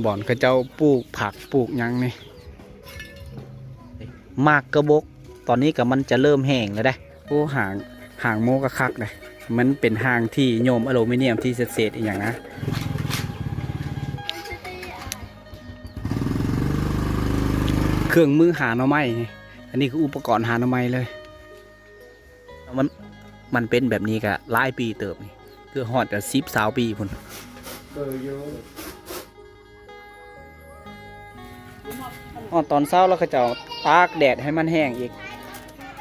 ບ່ອນເຂົາເຈົ້າປູກຜັກປູກຫຍັງນີ້ ໝາກກະບົກ ຕອນນີ້ກໍມັນຈະເລີ່ມແຫ້ງແລ້ວເດ້. ໂອ້ ຫາງ ຫາງໂມກໍຄັກເດ້. ມັນເປັນຫາງທີ່ໂຍມອະລູມິນຽມທີ່ເສດໆອີ່ຫຍັງນະ. ເຄື່ອງມືຫາໜໍ່ໄມ້ ອັນນີ້ຄືອຸປະກອນຫາໜໍ່ໄມ້ເລີຍ. ມັນ ມັນເປັນແບບນີ້ກໍຫຼາຍປີເຕີບນີ້ ເກືອບຮອດຈະສິບຊາວປີພຸ້ນ. ຮອດຕອນເຊົ້າແລ້ວເຂົາເຈົ້າຕາກແດດໃຫ້ມັນແຫ້ງອີກ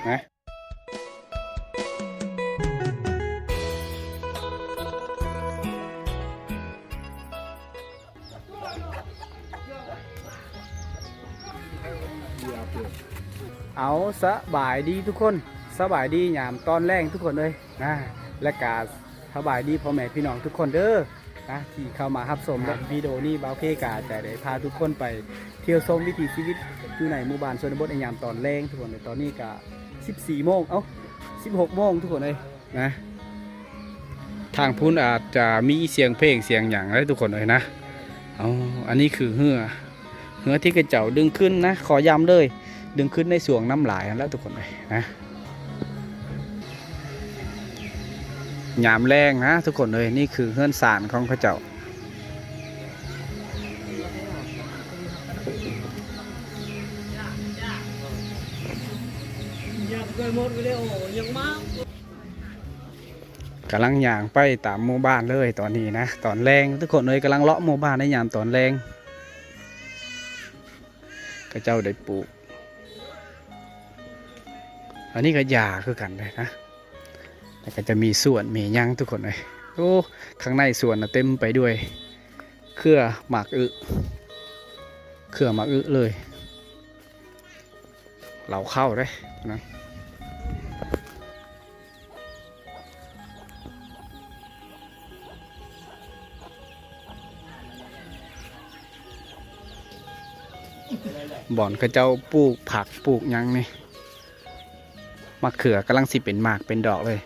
ນະ. ເອົາ ສະບາຍດີທຸກຄົນ ສະບາຍດີຍາມຕອນແລງທຸກຄົນເອີຍນະ ແລະກະສະບາຍດີພໍ່ແມ່ພີ່ນ້ອງທຸກຄົນເດີນະ ທີ່ເຂົ້າມາຮັບຊົມ ອ່າ ວິດີໂອນີ້. ບ່າວເຄກະຈະໄດ້ພາທຸກຄົນໄປທ່ຽວຊົມວິຖີຊີວິດຢູ່ໃນໝູ່ບ້ານຊົນນະບົດໃນຍາມຕອນແລງທຸກຄົນເອີຍ. ຕອນນີ້ກະສິບສີ່ໂມງ ເອົ້າ ສິບຫົກໂມງທຸກຄົນເອີຍ. ນະ ທາງພຸ້ນອາດຈະມີສຽງເພງສຽງຫຍັງເດ້ທຸກຄົນເອີຍນະ. ເອົາ ອັນນີ້ຄືເຮືອ ເຮືອທີ່ເຂົາເຈົ້າດຶງຂຶ້ນນະ ຂໍຢ້ຳເລີຍ ດຶງຂຶ້ນໃນຊ່ວງນ້ຳຫຼາຍຫັ້ນແຫຼະທຸກຄົນເອີຍນະ. ຍາມແລງນະທຸກຄົນເອີຍ ນີ້ຄືເຮືອນຊານຂອງເຂົາເຈົ້າ. ກຳລັງຍ່າງໄປຕາມໝູ່ບ້ານເລີຍຕອນນີ້ນະ ຕອນແລງທຸກຄົນເອີຍ ກຳລັງເລາະໝູ່ບ້ານໃນຍາມຕອນແລງ. ເຂົາເຈົ້າໄດ້ປູກ ອັນນີ້ກໍຢາຄືກັນເດ້ນະ ແລ້ວກໍຈະມີສວນມີຫຍັງທຸກຄົນເອີຍ. ໂອ້ ຂ້າງໃນສວນນະເຕັມໄປດ້ວຍເຄືອໝາກອຶ ເຄືອໝາກອຶເລີຍ. ເຫຼົ້າເຂົ້າເດ້ນັ້ນ. ບ່ອນເຂົາເຈົ້າປູກຜັກປູກຫຍັງນີ້ ໝາກເຂືອກຳລັງຊິເປັນໝາກເປັນດອກເລີຍ.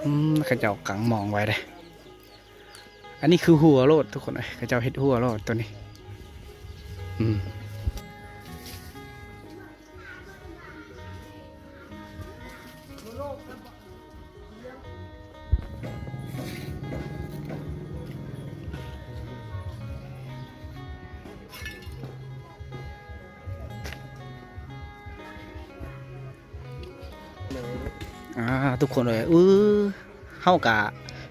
ອືມ ເຂົາເຈົ້າກາງມອງໄວ້ເດ້. ອັນນີ້ຄືຫົວໂລດທຸກຄົນເອີຍ ເຂົາເຈົ້າເຮັດຫົວໂລດຕົວນີ້. ອືມ ອ່າ ທຸກຄົນເອີຍ ເອີ ເຮົາກະ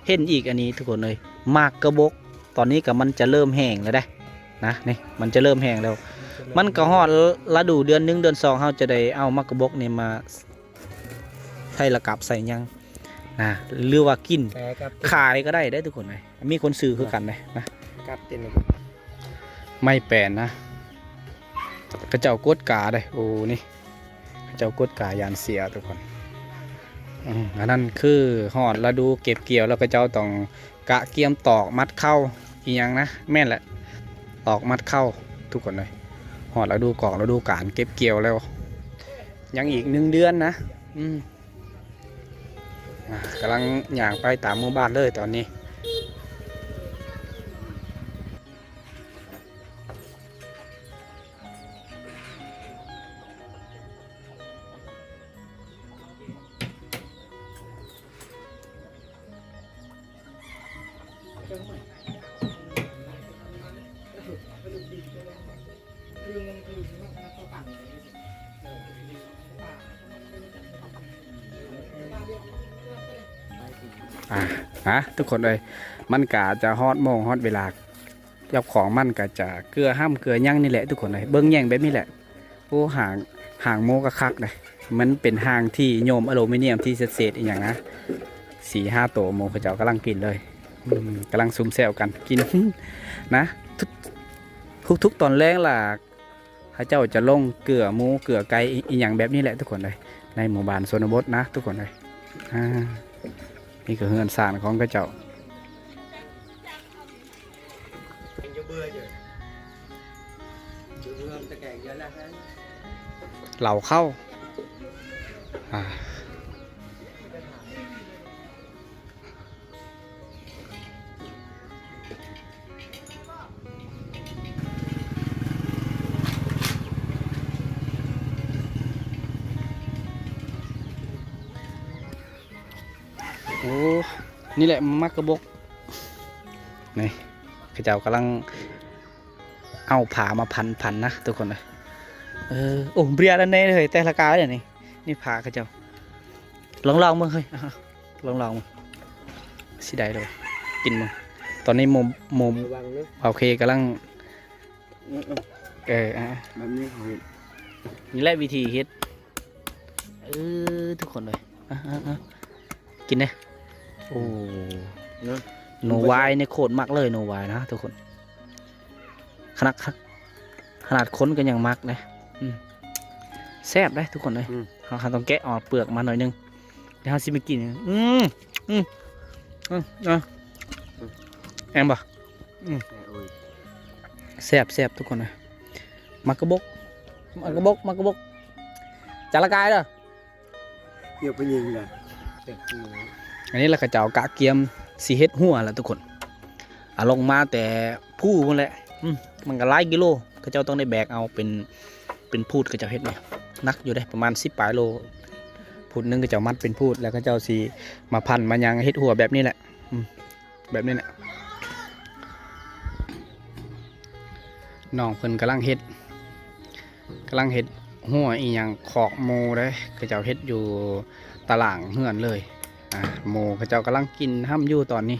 ເຫັນອີກອັນນີ້ທຸກຄົນເອີຍ ໝາກກະບົກ ຕອນນີ້ກະມັນຈະເລີ່ມແຫ້ງແລ້ວເດ້ນະ ນີ້ມັນຈະເລີ່ມແຫ້ງແລ້ວ ມັນກະຮອດລະດູເດືອນໜຶ່ງເດືອນສອງ ເຮົາຈະໄດ້ເອົາໝາກກະບົກນີ້ມາໃສ່ລະກັບໃສ່ຫຍັງນະ ຫຼືວ່າກິນ ແປກັບ ຂາຍກະໄດ້ເດ້ທຸກຄົນເອີຍ ມີຄົນຊື້ຄືກັນເດ້ນະ ກັບເຕັມ ໄມ້ແປນນະ ເຂົາເຈົ້າກົດກາເດ້. ໂອ້ ນີ້ ເຂົາເຈົ້າກົດກາຢ້ານເສຍທຸກຄົນ. ອືມ ອັນນັ້ນຄືຮອດລະດູເກັບກ່ຽວແລ້ວ ເຂົາເຈົ້າຕ້ອງກະກຽມຕອກມັດເຄົ້າອີ່ຫຍັງນະ ແມ່ນແຫຼະ ຕອກມັດເຄົ້າທຸກຄົນເອີຍ. ຮອດລະດູກອກລະດູການເກັບກ່ຽວແລ້ວ ຍັງອີກໜຶ່ງເດືອນນະ. ອືມ ອ່າ ກຳລັງຍ່າງໄປຕາມໝູ່ບ້ານເລີຍຕອນນີ້. ອ່າ ນະ ທຸກຄົນເອີຍ ມັນກະຈະຮອດໂມງຮອດເວລາ ເຈົ້າຂອງມັນກະຈະເກືອຫ້ຳເກືອຫຍັງນີ້ແຫຼະທຸກຄົນເອີຍ ເບິ່ງແຍງແບບນີ້ແຫຼະ. ໂອ້ ຫາງ ຫາງໝູກະຄັກເດ້ ມັນເປັນຫາງທີ່ໂຍມອະລູມິນຽມທີ່ເສດໆອີ່ຫຍັງນະ ສີ່ຫ້າໂຕໝູເຂົາເຈົ້າກຳລັງກິນເລີຍ. ອືມ ກຳລັງຊຸມແຊວກັນກິນນະ ທຸກໆຕອນແລງລະ ເຂົາເຈົ້າຈະລົງເກືອໝູເກືອໄກ່ອີ່ຫຍັງແບບນີ້ແຫຼະທຸກຄົນເອີຍ ໃນໝູ່ບ້ານຊົນນະບົດນະທຸກຄົນເອີຍ. ອ່າ ນີ້ກະເຮືອນຊານຂອງເຂົາເຈົ້າ. ເຫຼົ້າເຂົ້າ ອ່າ. ໂອ້ ນີ້ແຫຼະໝາກກະບົກ ນີ້ ເຂົາເຈົ້າກຳລັງເອົາຜ້າມາພັນໆນະທຸກຄົນເອີຍ. ເອີ ໂອ້ ເບຍອັນໃດເຮີ້ຍ ແຕ່ລະກາວເດ້ນີ້. ນີ້ຜ້າເຂົາເຈົ້າ ລອງໆເບິ່ງເຮີ້ຍ ລອງໆເບິ່ງ ຊິໄດ້ເດີ ກິນເບິ່ງ. ຕອນນີ້ໝູ່ ໝູ່ ລະວັງເດີ ໂອເຄ ກຳລັງ ອືມໆ ເອີ ອ່າ ແບບນີ້ເຂົາເຮັດ ນີ້ແຫຼະວິທີເຮັດ. ເອີ ທຸກຄົນເອີຍ ອ່າໆໆ ກິນເດ້. ໂອ້ ເນາະ ໂນວາຍນີ້ໂຄດມັກເລີຍ ໂນວາຍນະທຸກຄົນ. ຂະໜາດ ຂະໜາດຄົນກໍຍັງມັກເດ້. ອືມ ແຊບເດ້ທຸກຄົນເອີຍ. ອືມ ເຮົາ ເຮົາຕ້ອງແກະອອກເປືອກມາໜ້ອຍໜຶ່ງ ແລ້ວເຮົາຊິມາກິນ. ອືມ ອືມ ອືມ ອ່ະ ແມ່ນບໍ່? ອືມ ໂອ້ຍ ແຊບໆ ທຸກຄົນເອີຍ. ໝາກກະບົກ ໝາກກະບົກ ໝາກກະບົກ ຈາລະກາຍເດີ. ເອີ ໄປຍິງນະ ອັນນີ້ລະເຂົາເຈົ້າກະກຽມຊິເຮັດຮົ້ວລະທຸກຄົນ. ເອົາລົງມາແຕ່ພູພຸ້ນແຫຼະ. ອືມ ມັນກະຫຼາຍກິໂລ ເຂົາເຈົ້າຕ້ອງໄດ້ແບກເອົາເປັນ ເປັນພູດ ເຂົາເຈົ້າເຮັດນີ້ ໜັກຢູ່ເດ້ ປະມານສິບປາຍໂລ. ພູດໜຶ່ງເຂົາເຈົ້າມັດເປັນພູດ ແລ້ວເຂົາເຈົ້າຊິມາພັນມາຫຍັງ ເຮັດຮົ້ວແບບນີ້ແຫຼະ. ອືມ ແບບນີ້ແຫຼະ. ນ້ອງເພິ່ນກຳລັງເຮັດ ກຳລັງເຮັດຮົ້ວອີ່ຫຍັງ ຄອກໝູເດ້. ເຂົາເຈົ້າເຮັດຢູ່ຕາລ່າງເຮືອນເລີຍ. ອ່າ ໝູເຂົາເຈົ້າກຳລັງກິນຮ່ຳຢູ່ຕອນນີ້.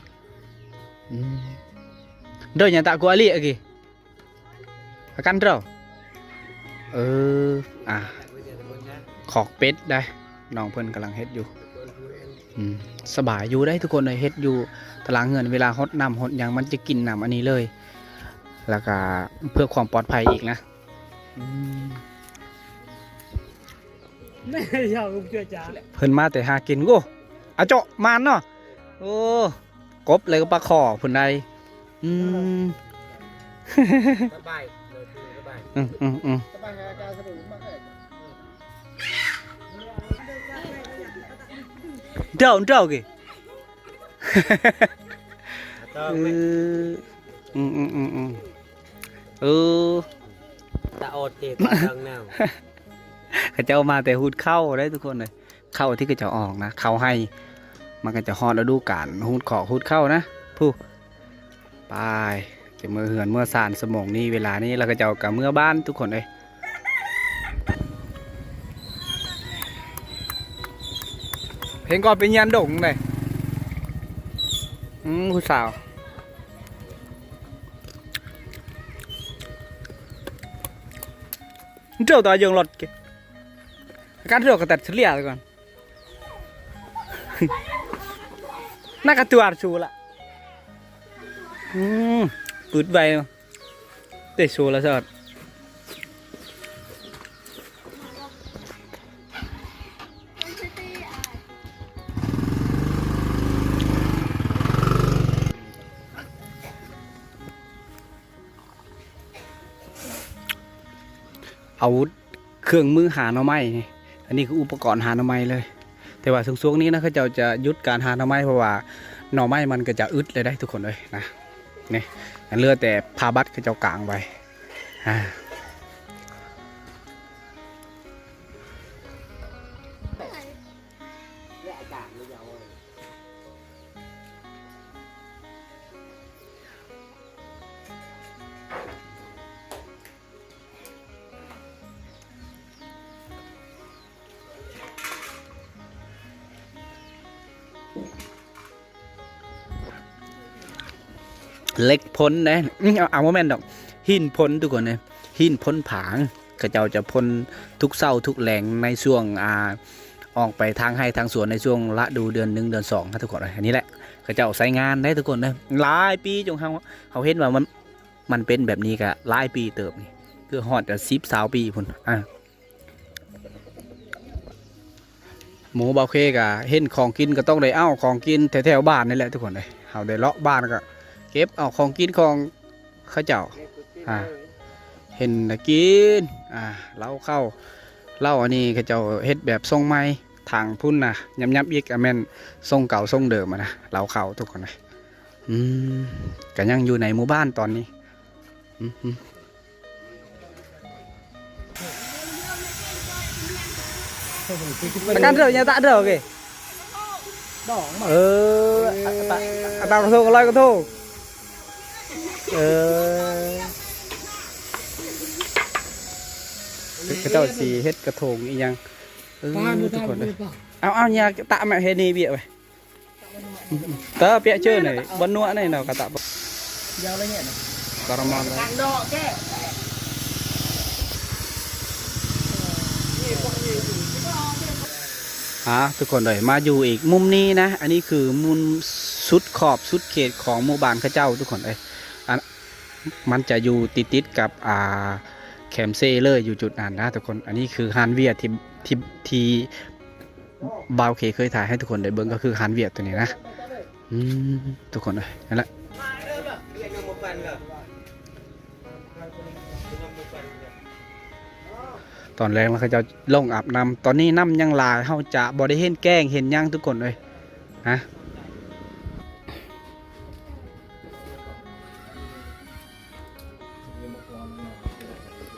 ອືມ ເດີຍາຕະກູອາລີອາກີ ອາກັນເດີ. ເອີ ອ່າ ຄອກເປັດໄດ໋ ນ້ອງເພິ່ນກຳລັງເຮັດຢູ່. ອືມ ສະບາຍຢູ່ໄດ໋ທຸກຄົນເອີຍ ເຮັດຢູ່ຕາລ່າງເຮືອນ ເວລາຫົດນ້ຳຫົດຫຍັງ ມັນຈະກິນນ້ຳອັນນີ້ເລີຍ ແລ້ວກະເພື່ອຄວາມປອດໄພອີກນະ. ອືມ ເພິ່ນມາແຕ່ຫາກິນ. ໂອ້ ອາເຈາະມານເນາະ. ໂອ້ ກົບແລ້ວກໍປາຄໍ່ພຸ້ນໃດ໋. ອືມ ສະບາຍ ສະບາຍ ອືມໆໆ ສະບາຍ ຫາອາການສະດວກມາກເລີຍ. ເດົາ ເດົາກີ ເອີ ອືມໆໆ ເອີ ຕາອອດເຕ ຕາດັງແນວ ເຂົາເຈົ້າມາແຕ່ຫູດເຂົ້າໄດ໋ທຸກຄົນເອີຍ. ເຂົ້າທີ່ເຂົາເຈົ້າອອກນະ ເຂົ້າໄຮ່ ມັນກໍຈະຮອດລະດູການຫູດເຂົ້າ ຫູດເຂົ້ານະ. ຜູ້ ໄປ ຈະເມືອເຮືອນເມືອຊານ ຊົ່ວໂມງນີ້ ເວລານີ້ ແລ້ວເຂົາເຈົ້າກໍເມືອບ້ານທຸກຄົນເອີຍ. ເຫັນກ່ອນໄປຮຽນດົງເດ້. ອືມ ຜູ້ສາວ ເຈົ້າຕາເຢິງລົດເກ ການເທື່ອກໍຕັດສະເລ່ຍກ່ອນ. ນັກກະຕົວະຊູລະ ອືມ ປຶດໄວເນາະ ເຕະຊູລະຊອດ. ອາວຸດ ເຄື່ອງມືຫາໜໍ່ໄມ້ນີ້ ອັນນີ້ຄືອຸປະກອນຫາໜໍ່ໄມ້ເລີຍ. ແຕ່ວ່າຊ່ວງໆນີ້ນະ ເຂົາເຈົ້າຈະຢຸດການຫາໜໍ່ໄມ້ ເພາະວ່າໜໍ່ໄມ້ມັນກໍຈະອຶດເລີຍໄດ໋ທຸກຄົນເອີຍນະ. ນີ້ ອັນເຫຼືອແຕ່ຜ້າບັດເຂົາເຈົ້າກາງໄວ້ ອາ. ເຫຼັກພົນເດ້ ອາ ບໍ່ແມ່ນດອກ ຫີນພົນທຸກຄົນເອີຍ ຫີນພົນຜາງ. ເຂົາເຈົ້າຈະພົນທຸກເຊົ້າທຸກແລງໃນຊ່ວງ ອ່າ ອອກໄປທາງໄຮ່ທາງສວນໃນຊ່ວງລະດູເດືອນໜຶ່ງເດືອນສອງນະທຸກຄົນເອີຍ. ອັນນີ້ແຫຼະ ເຂົາເຈົ້າໃຊ້ງານໄດ້ທຸກຄົນເດີ ຫຼາຍປີຈົນເຮົາ ເຮົາເຫັນວ່າມັນ ມັນເປັນແບບນີ້ກະຫຼາຍປີເຕີບນີ້ ຄືຮອດຈະສິບຊາວປີພຸ້ນ ອາ. ໝູບ່າວເຄກະເຫັນຂອງກິນກໍຕ້ອງໄດ້ເອົາຂອງກິນແຖວໆບ້ານນີ້ແຫຼະທຸກຄົນເອີຍ. ເຮົາໄດ້ເລາະບ້ານກໍເກັບເອົາຂອງກິນຂອງເຂົາເຈົ້າ ອາ ເຫັນນະກິນ ອາ ເຫຼົ້າເຂົ້າ ເຫຼົ້າອັນນີ້ເຂົາເຈົ້າເຮັດແບບຊົງໃໝ່ ຖັງພຸ້ນນະ ຍຳໆອີກກໍແມ່ນຊົງເກົ່າຊົງເດີມຫັ້ນນະ ເຫຼົ້າເຂົ້າທຸກຄົນເອີຍ. ອືມ ກໍຍັງຢູ່ໃນໝູ່ບ້ານຕອນນີ້ ອືມ ອືມ. Tekan terus, nyata terus, oke. ດອກ ເອີ ເອີ ຕາມກະທົງ ລອຍກະທົງ ເອີ ເຂົາເຈົ້າຊິເຮັດກະທົງອີ່ຫຍັງ ເອີ ທຸກຄົນເອີຍ ເອົາ ເອົາ ຍາຕະມາເຮັດນີ້ເບຍໄວ້ ຕາປຽກເຈີນີ້ ບໍ່ນົວນີ້ເນາະ ກະຕະ ກະລະມັງ ອາ ທຸກຄົນເອີຍ ມາຢູ່ອີກມຸມນີ້ນະ ອັນນີ້ຄືມຸມສຸດຂອບສຸດເຂດຂອງໝູ່ບ້ານເຂົາເຈົ້າ ທຸກຄົນເອີຍ ອັນ ມັນຈະຢູ່ຕິດໆກັບ ອ່າ ແຄມເຊເລີຍ ຢູ່ຈຸດນັ້ນນະທຸກຄົນ ອັນນີ້ຄືຮ້ານເບຍທີ່ ທີ່ ທີ່ ບ່າວເຄເຄີຍຖ່າຍໃຫ້ທຸກຄົນໄດ້ເບິ່ງ ກໍຄືຮ້ານເບຍໂຕນີ້ນະ ອືມ ທຸກຄົນເອີຍ ນັ້ນແຫຼະ ຕອນແລງແລ້ວເຂົາເຈົ້າລົງອາບນ້ຳ ຕອນນີ້ນ້ຳຍັງຫຼາຍ ເຮົາຈະບໍ່ໄດ້ເຫັນແກ້ງເຫັນຫຍັງ ທຸກຄົນເອີຍ ຮະ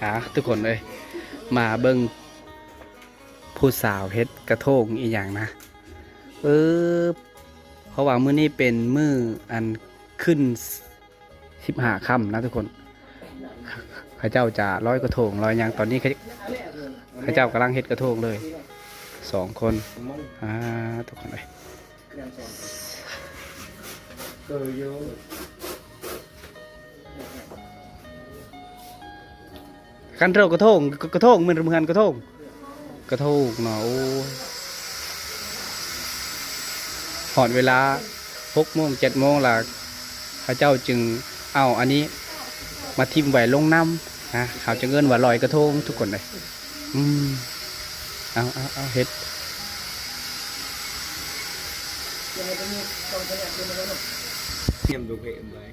ອາ ທຸກຄົນເອີຍ ມາເບິ່ງ ຜູ້ສາວເຮັດກະໂທງອີ່ຫຍັງນະ ເອີ ເພາະວ່າມື້ນີ້ເປັນມື້ອັນຂຶ້ນສິບຫ້າຄ່ຳນະທຸກຄົນ ເຂົາເຈົ້າຈະລອຍກະໂທງລອຍຫຍັງ ຕອນນີ້ເຂົາ ເຂົາເຈົ້າກຳລັງເຮັດກະໂທງເລີຍ ສອງຄົນ ອາ ທຸກຄົນເອີຍ. ຄັນເຮົາກະໂທງ ກະ ກະໂທງແມ່ນເຮືອນກະໂທງ ກະໂທງເນາະ ໂອ້ ຮອດເວລາຫົກໂມງ ເຈັດໂມງລະ ເຂົາເຈົ້າຈຶ່ງເອົາອັນນີ້ມາຖິ້ມໄວ້ລົງນ້ຳນະ ເຮົາຈຶ່ງເອີ້ນວ່າລອຍກະໂທງ ທຸກຄົນເອີຍ. ອືມ ເອົາ ເອົາ ເອົາ ເຮັດ ງຽບດູເພມໄດ້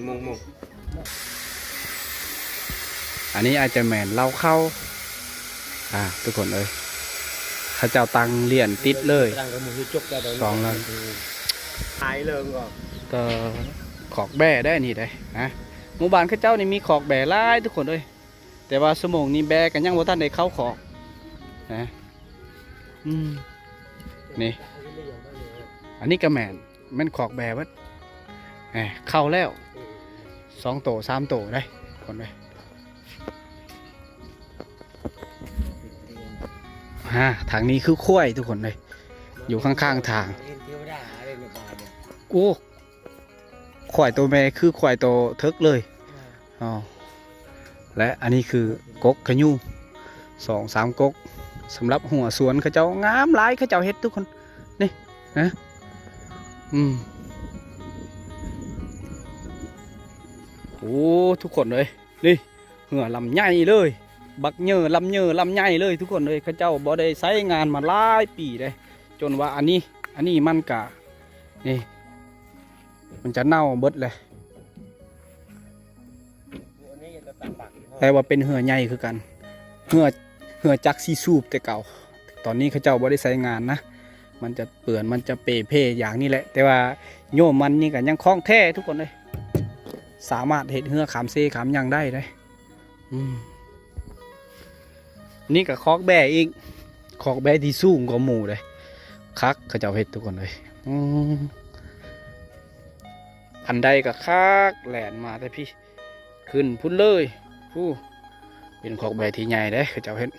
ມົງໆ ອັນນີ້ອາດຈະແມ່ນເລົ້າເຂົ້າ ອ່າ ທຸກຄົນເອີຍ ເຂົາເຈົ້າຕັ້ງລຽນຕິດເລີຍ ສອງຫຼັງ ຂາຍເລີງກໍ ກໍ ຄອກແບ້ໄດ໋ນີ້ໄດ໋ນະ ໝູ່ບ້ານເຂົາເຈົ້ານີ້ມີຄອກແບ້ຫຼາຍ ທຸກຄົນເອີຍ ແຕ່ວ່າຊົ່ວໂມງນີ້ແບ້ກໍຍັງບໍ່ທັນໄດ້ເຂົ້າຄອກນະ ອືມ ນີ້ ອັນນີ້ກໍແມ່ນ ແມ່ນຄອກແບ້ເບິດ ເຂົ້າແລ້ວ ສອງໂຕ ສາມໂຕໄດ໋ ຄົນເອີຍ ຮາ ທາງນີ້ຄືຄວາຍ ທຸກຄົນເອີຍ ຢູ່ຂ້າງໆທາງ ໂອ້ ຄວາຍໂຕແມ່ຄືຄວາຍໂຕເຖິກເລີຍ ອໍ ແລະ ອັນນີ້ຄືກົກຂະຫຍູ່ ສອງສາມກົກ ສຳລັບຫົວສວນເຂົາເຈົ້າ ງາມຫຼາຍ ເຂົາເຈົ້າເຮັດທຸກຄົນ ນີ້ນະ ອືມ ໂອ້ ທຸກຄົນເອີຍ ນີ້ ເຮືອລຳໃຫຍ່ເລີຍ ບັກເຍີລຳເຍີລຳໃຫຍ່ເລີຍ ທຸກຄົນເອີຍ ເຂົາເຈົ້າບໍ່ໄດ້ໃຊ້ງານມາຫຼາຍປີເດ້ ຈົນວ່າອັນນີ້ ອັນນີ້ມັນກະ ນີ້ ມັນຈະເນົ່າເບິດແຫຼະ ແຕ່ວ່າເປັນເຮືອໃຫຍ່ຄືກັນ ເຮືອ ເຮືອຈັກສີສູບແຕ່ເກົ່າ ຕອນນີ້ເຂົາເຈົ້າບໍ່ໄດ້ໃຊ້ງານນະ ມັນຈະເປື້ອນ ມັນຈະເປເພຢ່າງນີ້ແຫຼະ ແຕ່ວ່າໂຍມມັນນີ້ກໍຍັງຄອງແທ້ທຸກຄົນເອີຍ ສາມາດເຮັດເຮືອຂາມເຊຂາມຫຍັງໄດ້ເດ້ ອືມ ນີ້ກໍຄອກແບ້ອີກ ຄອກແບ້ທີ່ສູງກວ່າໝູ່ເດ້ ຄັກ ເຂົາເຈົ້າເຮັດທຸກຄົນເອີຍ ອືມ ອັນໃດກໍຄັກ ແລ່ນມາແຕ່ພີ້ ຂຶ້ນພຸ້ນເລີຍ ຜູ້ ເປັນຄອກແບ້ທີ່ໃຫຍ່ເດ້ ເຂົາເຈົ້າເຮັດ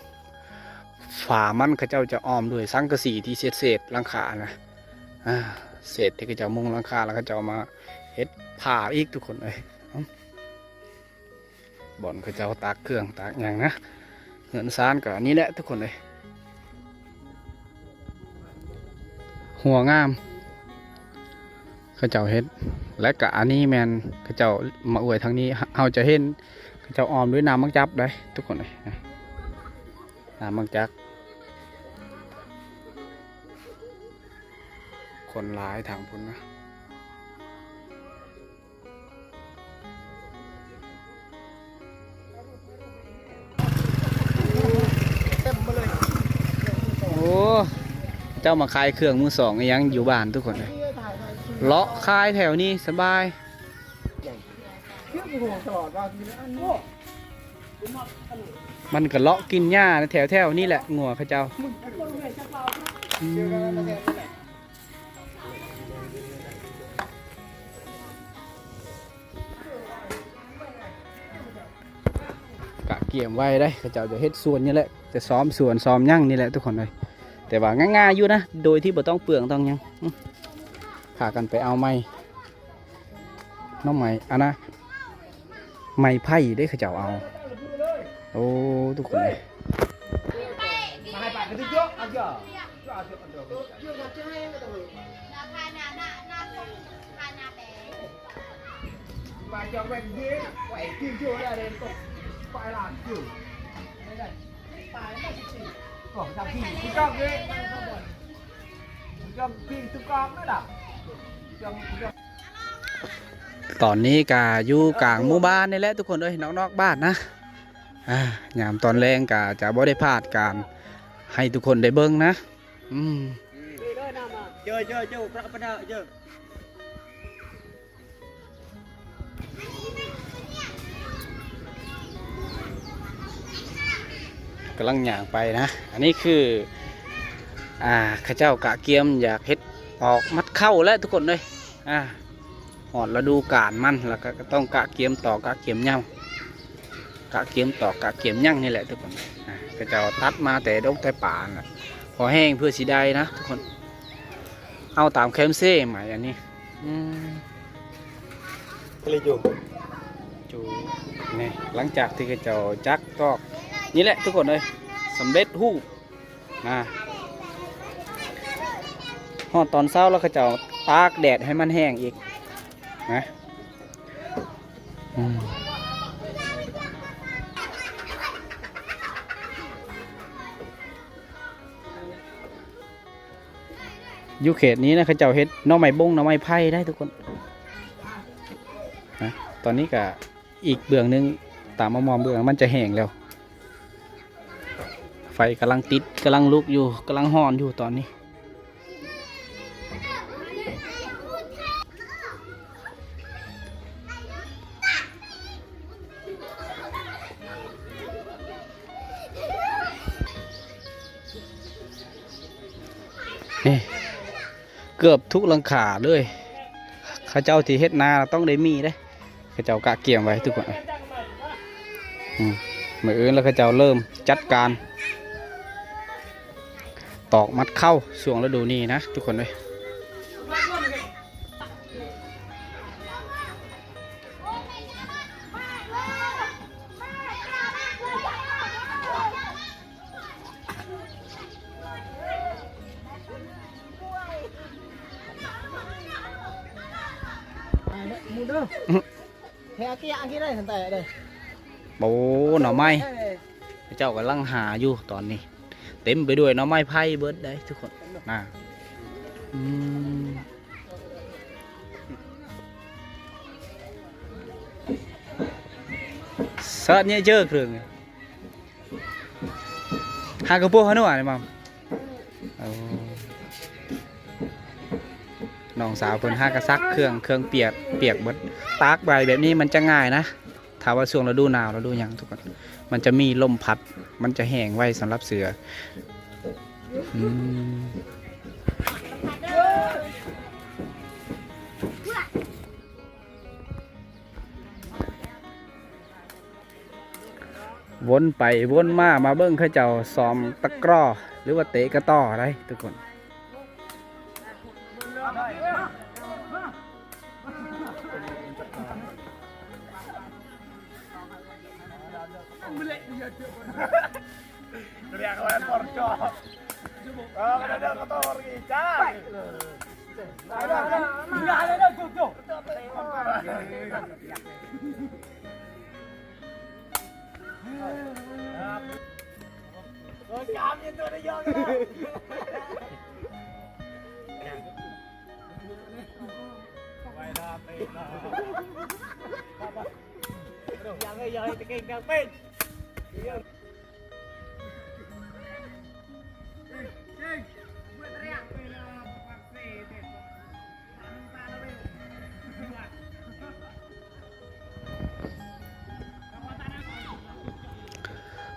ຝາມັນເຂົາເຈົ້າຈະອ້ອມດ້ວຍສັງກະສີທີ່ເສດໆຫຼັງຄານະ ອາ ເສດທີ່ເຂົາເຈົ້າມຸງຫຼັງຄາ ແລ້ວເຂົາເຈົ້າເອົາມາເຮັດຝາອີກ ທຸກຄົນເອີຍ. ບ່ອນເຂົາເຈົ້າຕາກເຄື່ອງຕາກຫຍັງນະ ເຮືອນຊານກໍອັນນີ້ແຫຼະທຸກຄົນເອີຍ ຫົວງາມ ເຂົາເຈົ້າເຮັດ ແລະກະອັນນີ້ແມ່ນເຂົາເຈົ້າມາອວຍທາງນີ້ ເຮົາຈະເຫັນເຂົາເຈົ້າອ້ອມດ້ວຍນ້ຳໝາກຈັບໄດ໋ທຸກຄົນເອີຍ ນ້ຳໝາກຈັບ ຄົນຫຼາຍທາງພຸ້ນນະ. ໂອ້ ເຈົ້າມາຂາຍເຄື່ອງມືສອງອີ່ຫຍັງຢູ່ບ້ານທຸກຄົນເອີຍ ເລາະຂາຍແຖວນີ້ສະບາຍ. ຄືບໍ່ຮູ້ຕະຫຼອດວ່າມີອັນນີ້ ມັນກໍເລາະກິນຫຍ້າແຖວໆນີ້ແຫຼະ ງົວເຂົາເຈົ້າ. ອືມ ກະກຽມໄວ້ເດ້ ເຂົາເຈົ້າຈະເຮັດສວນນີ້ແຫຼະ ຈະຊ້ອມສວນຊ້ອມຫຍັງນີ້ແຫຼະທຸກຄົນເອີຍ. ແຕ່ວ່າງ່າຍໆຢູ່ນະ ໂດຍທີ່ບໍ່ຕ້ອງເປືອງຕ້ອງຫຍັງ. ອືມ ພາກັນໄປເອົາໄມ້ ໜໍ່ໄມ້ ອັນນະ ໄມ້ໄຜ່ເດ້ ເຂົາເຈົ້າເອົາ. ໂອ້ ທຸກຄົນເອີຍ ຕອນນີ້ກະຢູ່ກາງໝູ່ບ້ານນີ້ແຫຼະທຸກຄົນເອີຍ ນອກໆບ້ານນະ. ອາ ຍາມຕອນແລງກະຈະບໍ່ໄດ້ພາດການໃຫ້ທຸກຄົນໄດ້ເບິ່ງນະ. ອືມ ກຳລັງຍ່າງໄປນະ ອັນນີ້ຄື ອ່າ ເຂົາເຈົ້າກະກຽມຢາກເຮັດອອກມັດເຂົ້າແຫຼະທຸກຄົນເອີຍ. ອ່າ ຮອດລະດູການມັນ ແລ້ວກະ ກະຕ້ອງກະກຽມຕອກກະກຽມຫຍ້ຳ ກະກຽມຕອກກະກຽມຫຍັງນີ້ແຫຼະທຸກຄົນ. ອ່າ ເຂົາເຈົ້າຕັດມາແຕ່ດົງແຕ່ປ່າຫັ້ນແຫຼະ ພໍແຫ້ງເພື່ອຊິໄດ້ນະທຸກຄົນ. ເອົາຕາມແຄມເຊໄໝອັນນີ້. ອືມ ຈູ ນີ້ ຫຼັງຈາກທີ່ເຂົາເຈົ້າຈັກຕອກນີ້ແຫຼະທຸກຄົນເອີຍ ສຳເລັດຮູບນະ. ຮອດຕອນເຊົ້າແລ້ວເຂົາເຈົ້າຕາກແດດໃຫ້ມັນແຫ້ງອີກນະ. ອືມ ຢູ່ເຂດນີ້ນະ ເຂົາເຈົ້າເຮັດໜໍ່ໄມ້ບົງ ໜໍ່ໄມ້ໄຜ່ໄດ້ທຸກຄົນນະ. ຕອນນີ້ກະອີກເບື້ອງໜຶ່ງ ຕາມມາມອມເບື້ອງ ມັນຈະແຫ້ງແລ້ວ. ໄຟກຳລັງຕິດ ກຳລັງລຸກຢູ່ ກຳລັງຮ້ອນຢູ່ຕອນນີ້. ນີ້ ເກືອບທຸກຫຼັງຄາເລີຍ ເຂົາເຈົ້າທີ່ເຮັດນາຕ້ອງໄດ້ມີເດ້ ເຂົາເຈົ້າກະກຽມໄວ້ທຸກຄົນ. ອືມ ມື້ອື່ນແລ້ວເຂົາເຈົ້າເລີ່ມຈັດການຕອກມັດເຂົ້າຊ່ວງລະດູນີ້ນະທຸກຄົນເອີຍ. ໂອ້ ໜໍ່ໄມ້ ເຈົ້າກຳລັງຫາຢູ່ຕອນນີ້ ເຕັມໄປດ້ວຍໜໍ່ໄມ້ໄຜ່ເບິດເດ້ທຸກຄົນນະ. ອືມ ເສີດເຍເຈີເຄື່ອງ ຫາກະໂປຮານົວນີ້ມາມ. ເອົາ ນ້ອງສາວເພິ່ນຫາກະຊັກເຄື່ອງ ເຄື່ອງປຽກ ປຽກເບິດ. ຕາກໃບແບບນີ້ມັນຈະງ່າຍນະ ຖ້າວ່າຊ່ວງລະດູໜາວ ລະດູຫຍັງທຸກຄົນ ມັນຈະມີລົມພັດ ມັນຈະແຫ້ງໄວສຳລັບເສືອ. ອືມ ວົນໄປວົນມາ ມາເບິ່ງເຂົາເຈົ້າຊ້ອມຕະກຣໍ ຫຼືວ່າເຕະກະຕໍ້ໄດ໋ທຸກຄົນ.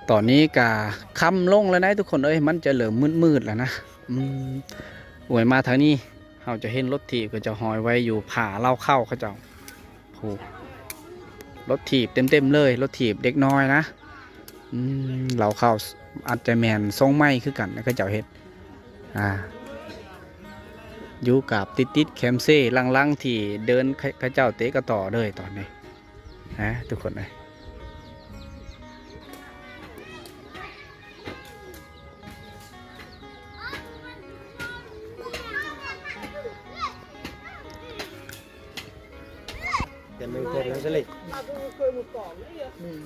ຕ ຕອນນີ້ກະຄ່ຳລົງແລ້ວນະທຸກຄົນເອີຍ ມັນຈະເລີ່ມມືດໆແລ້ວນະ. ອືມ ໂອ້ຍ ມາທາງນີ້ ເຮົາຈະເຫັນລົດຖີບເຂົາເຈົ້າຫ້ອຍໄວ້ຢູ່ຝາເລົ້າເຂົ້າເຂົາເຈົ້າ. ໂອ້ ລົດຖີບເຕັມໆເລີຍ ລົດຖີບເດັກນ້ອຍນະ. ອືມ ເລົ້າເຂົ້າ ອາດຈະແມ່ນຊົງໃໝ່ຄືກັນ ເຂົາເຈົ້າເຮັດ ອ່າ ຢູ່ກັບຕິດໆແຄມເຊ ຫຼັງໆທີ່ເດີ່ນ ເຂົາເຈົ້າເຕະກະຕໍ້ເລີຍຕອນນີ້ນະ ທຸກຄົນເອີຍ. ແຕ່ມັນຄົບແລ້ວຊິເລີຍ ອືມ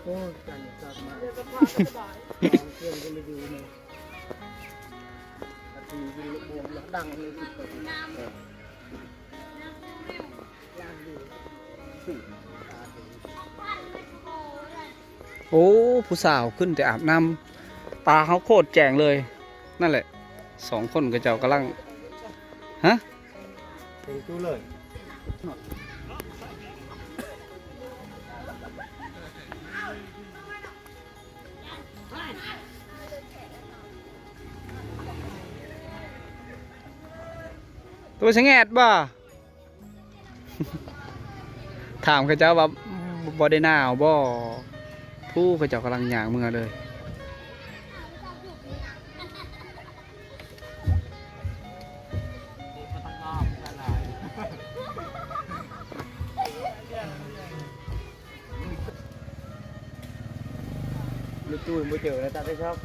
ໂອ້ຍ ກັນກັບມາ ເພື່ອນກໍມາຢູ່ນີ້ ອາທິດຢູ່ລະບົວລະດັງເລີຍ ໂອ້ ຜູ້ສາວຂຶ້ນແຕ່ອາບນ້ຳ ຕາເຮົາໂຄດແຈ້ງເລີຍ. ນັ້ນແຫຼະ ສອງຄົນເຂົາເຈົ້າກຳລັງ ຮະ ເປັນຕູ້ເລີຍ. ໂຕສະແງດບໍ່? ຖາມເຂົາເຈົ້າວ່າ ບໍ່ໄດ້ໜາວບໍ່? ຜູ້ເຂົາເຈົ້າກຳລັງຍ່າງເມືອເລີຍ. ລົດຕູ້ບໍ່ເຈີແລ້ວ ຕັດໄດ້ຊອກ.